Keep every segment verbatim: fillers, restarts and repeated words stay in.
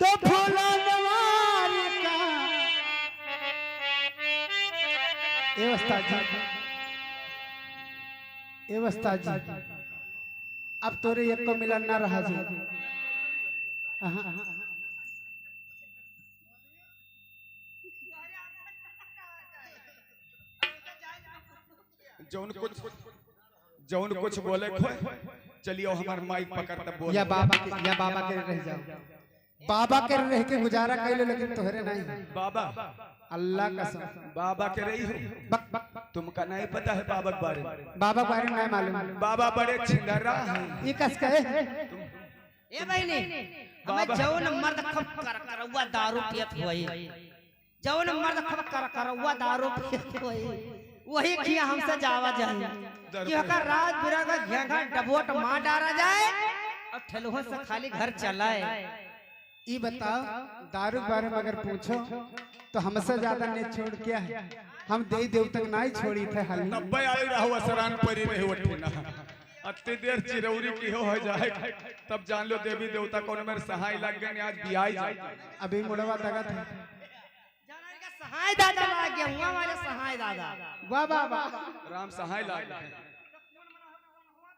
तो फूलन वार का। ए उस्ताद जी, ए उस्ताद जी, अब तोरे एक को मिलन ना रहा जी। अहाँ। जौन कुछ, जौन कुछ बोले खोए, चलियो हमार माइक पकड़ तब बोले। या बाबा के, या बाबा के रह जाओ, बाबा के रह के गुजारा कर लो, लेकिन तोहरे नहीं। बाबा, अल्लाह कसम। बाबा के रही हो। बक, बक। तुमका नहीं पता है बाबा के बारे में? बाबा के बारे में नहीं मालूम। बाबा बड़े छिंदरा हैं। ये कस कहे? ए बहिनी, हमें बाबा। जौन मर्द खूब करकरौआ दारू पियत होई, जौन मर्द खूब करकरौआ दारू पियत होई, वही खिया हमसे जावा जाए। दारू कि ओकर पियत। राज बिरंगा घेंघा डबोट मार डारा जाए और ठेलुहा से खाली घर चलाए। ई बताओ, दारू के बारे में अगर पूछो तो हमसे ज्यादा नेछोड़ क्या है? हम देई देवता के नाई छोड़ी थे हाली। तब्बे आई रहो असरान परी रहे उठना। अत्ती देर चिरौरी की हो, हो जाए, तब जान लो देवी देवता कौन मेरे सहाय लग गए, आज बियाई जाए। अभी मुड़वा दगा था। सहाय दादा लाग गया, हुआ वाले सहाय दादा। वाह, वाह, वाह। राम सहाय लाग गया।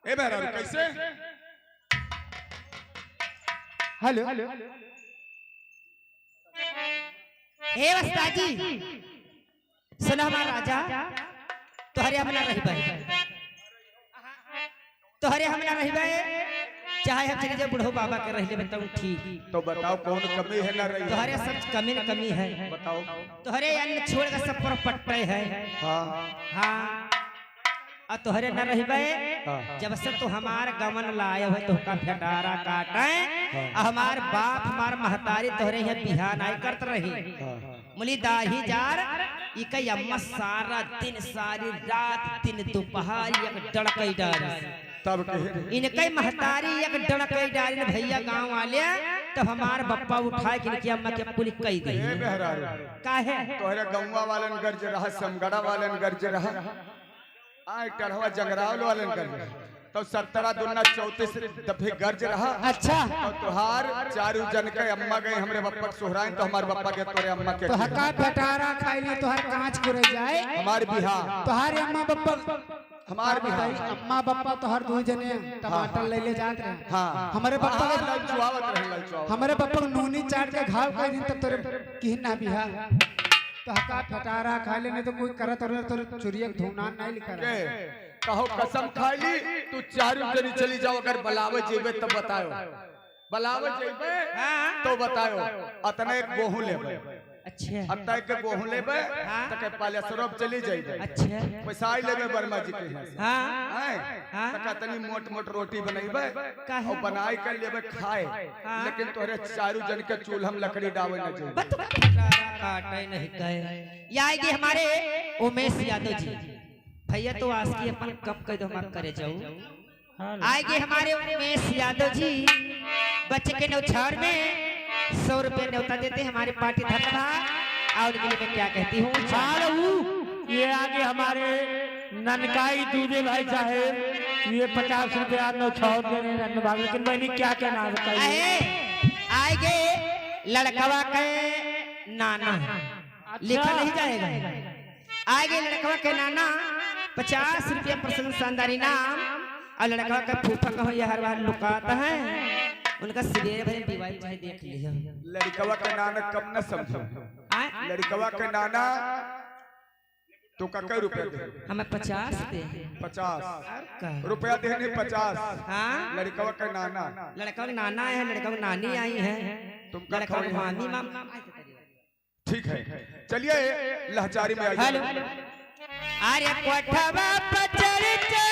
ए मेहरारू, कैसे? हेलो। हे उस्ताद जी, सुना हमार राजा, तोहरे हम ना रहिबे, तोहरे हम ना रहिबे, चाहे हम चली जाए बूढ़ो बाबा के रह लेबे तब ठीक। तो बताओ कौन कमी है ना रही? तोहरे सब कमी न कमी है। बताओ। तोहरे अन्न छोड़ के सब पर पट्टे है। हाँ। हाँ। आ तोहरे न रहिबे, हाँ। जब से तू हमार गमन लाए हो, तोहका भेटारा काटे, हाँ। आ हमार बाप, हमार महतारी तोहरे यहाँ बिहा नाई करत रही। हाँ। मुली दाही जार, इके अम्मा सारा दिन, सारी रात, दिन, दोपहर एक डड़कई डारी। तब कहे? इनके महतारी एक डड़कई डारी न भैया गाँव वाले, तब हमार बप्पा उठाए के इनकी अम्मा के पुलिस कई गई। ए मेहरारू। काहे? तोहरे गौवा वालन गर्ज रहा, समगड़ा वालन गर्ज रहा। आए टढ़वा जंगरावल वालन गर्ज रहा। तो सत्रह दुना चौंतीस दफे गर्ज रहा। अच्छा। तो तुहार चारू जन के अम्मा गए, हमरे बप्पा के सुहराइन, तो हमार बप्पा के तोरे अम्मा के तो हका भेटारा खाई ले, तोहर कांच कुरे जाए। हमार बिहा। तोहरे अम्मा बप्पा। हमार बिहा। अम्मा बप्पा तोहर दू जने टमाटर हाँ। ले ले जात रहे। हाँ। हमरे बप्पा हाँ, के ललचुआवत रहे, ललचुआवत। हमरे बप्पा के नूनी चाट के घाव कर दिन तब तोरे किहन ना बिहा। तो हका भेटारा खाई ले, नहीं तो कोई करत रहे, तोरे चुरिया के धुनान नहीं लिखा रहा। के? कहो कसम खाई ली, तू चारू जनी चली जाओ, अगर बलावे जेबे तब बताओ। बलावे जेबे हाँ। तो बताओ। अतना एक गोहूं लेबे। अच्छा। अतना एक गोहूं लेबे, हाँ। तके पालेसरब चली जाइबे। अच्छा। पैसा ही लेबे वर्मा जी के यहाँ से। हाँ। हैं? हाँ। तके अतनी मोट मोट रोटी बनइबे काहे? और बनाई कर लेबे खाए। हाँ। लेकिन तोहरे चारू जन के चूल्हा में लकड़ी डावे न जाइबे। बत काटे नहीं कहे। ये आएगी हमारे उमेश यादव जी। भैया तो आज की अपन कम कर दो, हमार करे जाऊ। हाँ। आएंगे हमारे उमेश यादव जी, बच्चे के न्यौछावर में सौ रुपये न्योता देते हैं हमारे पार्टी धरना और उनके लिए मैं क्या कहती हूँ। हाँ, ऊ, ये आगे हमारे ननकाई दूबे भाई साहेब, ये पचास रुपया न्यौछावर दे रहे हैं रत्न बाबू, लेकिन मैंने क्या कहना है बताइए। अहे, आएंगे लड़कवा के नाना, अच्छा। लिखा नहीं जाएगा। आगे लड़कवा के नाना पचास रुपया प्रसन्न शानदार इनाम, और लड़कवा के फूफा कहो ये हर बार लुकात है, उनका सिरे भरे बीवाई चाहे देख लियो। लड़कवा के नाना कम न समझो। आय? लड़कवा के नाना तो का कई रुपया दे? हमें पचास दे। पचास। और का? रुपया दे नहीं पचास। हाँ? लड़कवा के नाना। लड़कवा के नाना है, लड़कवा के नानी आई है। तुमका लड़कवा के खवाई है? मामी माम। ठीक है, चलिए लहचारी में आइए। हेलो। अरे कोठवा पर चढ़ के